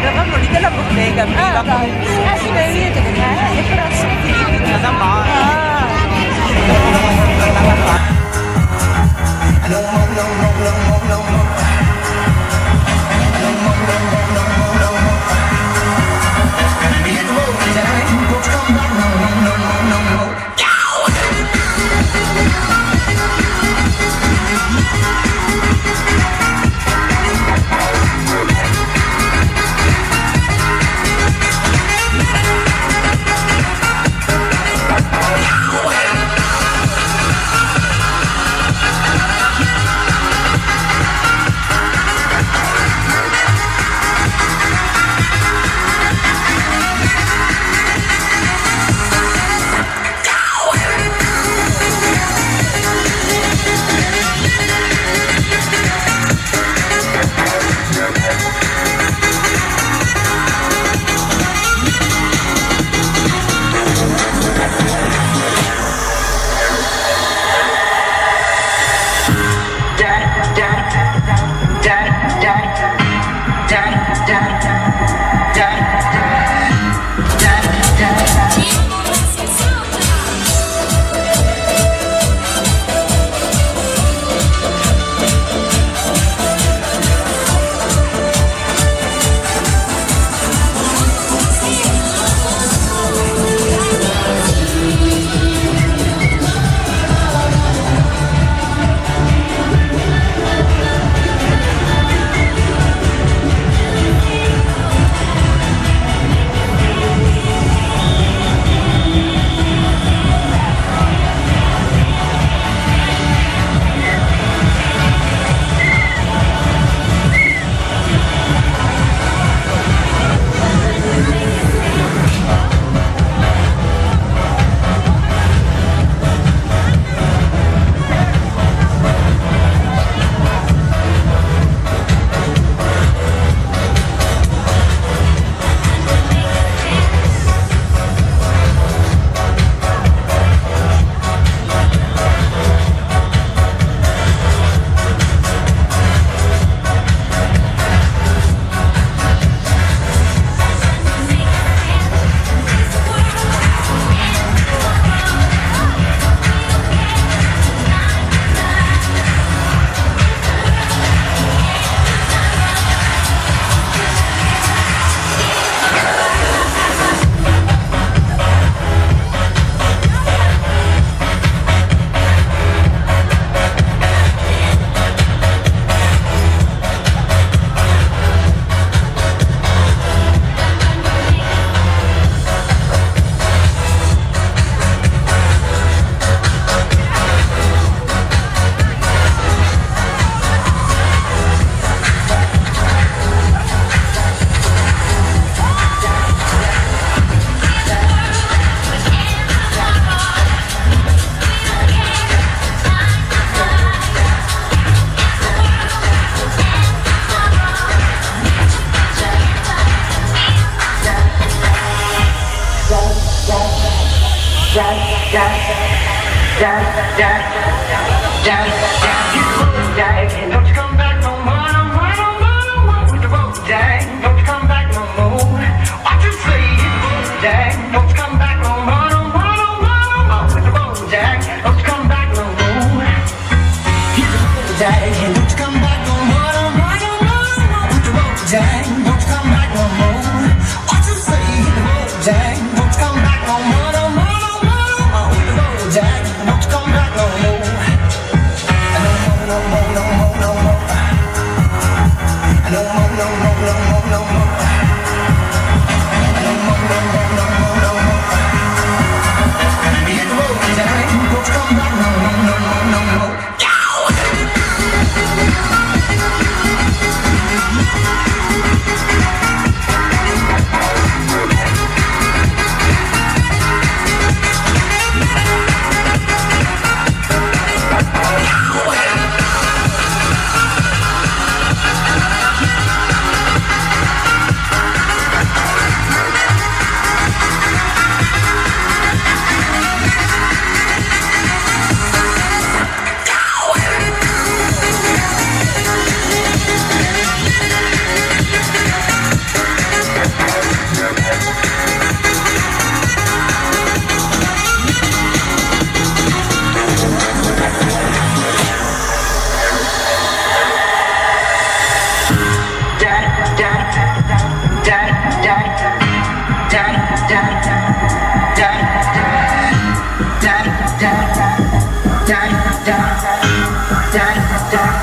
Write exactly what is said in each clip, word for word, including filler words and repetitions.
Però voglio la bottega, ah, dai. Eh, sì, beh, io te ne, eh, e però sono finiti. Ah.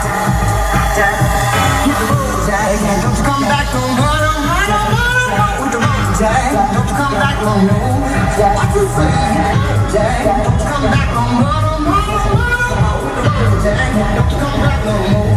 Jack, don't you come back no more, no more, no more, no more with the wrong Jack. Don't you come back no more. What you say? Jack, don't you come back no more, no more, no more, no more with the wrong Jack. Don't you come back no more.